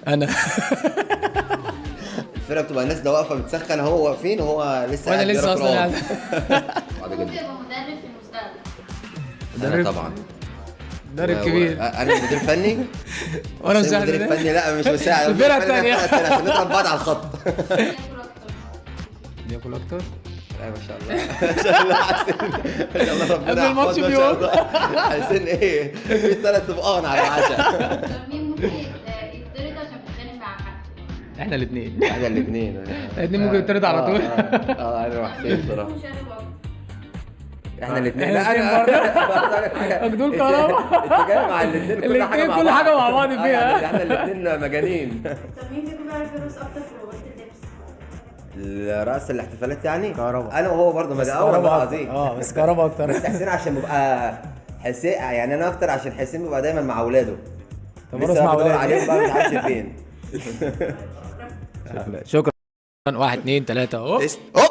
انا. الفرقة بتبقى نازله واقفة بتسخن، هو واقفين وهو لسه وانا قاعد لسه بيقرا اصلا قرآن. قاعد. بعد ممكن جدا. يبقى مدرب في المستقبل؟ انا مدرب. طبعا. مدرب كبير. انا مدير فني. وانا بس مساعد. المدير الفني لا، مش مساعد. الفرقة المدير الفني التانية. الفرقة التانية، عشان نضرب بعض على الخط. ياكل اكتر؟ بياكل اكتر. لا ما شاء الله، ما شاء الله حسين، ما شاء الله ربنا قبل الماتش يحفظه، ما شاء بيوم. الله. حسين ايه في ثلاث طبقان على العشاء. طب مين ممكن يتطرد عشان بيتخانق مع حد؟ احنا الاثنين. احنا الاثنين. الاثنين ممكن يتطرد على طول. اه انا وحسين بصراحة. مين مشاغب اكتر؟ احنا الاثنين. إحنا الاتنين برضه. دول كهربا. انت جاي مع الاثنين كل حاجة الاتنين مع كل بعض. حاجة مع بعض فيها. يعني احنا الاثنين مجانين. طب مين فيكم بيعرف يرقص اكتر في غرفة اللبس؟ رأس الاحتفالات يعني كهربا. انا وهو برضه، ما ده اول كهربا والله أكتر. العظيم. بس كهربا اكتر. بس حسين عشان بيبقى حسين، يعني انا اكتر عشان حسين بيبقى دايما مع اولاده. طب لسه ارقص مع بدور اولادي. عليهم بقى مش عارف فين. شكرا. 1 2 3 اهو. اوب.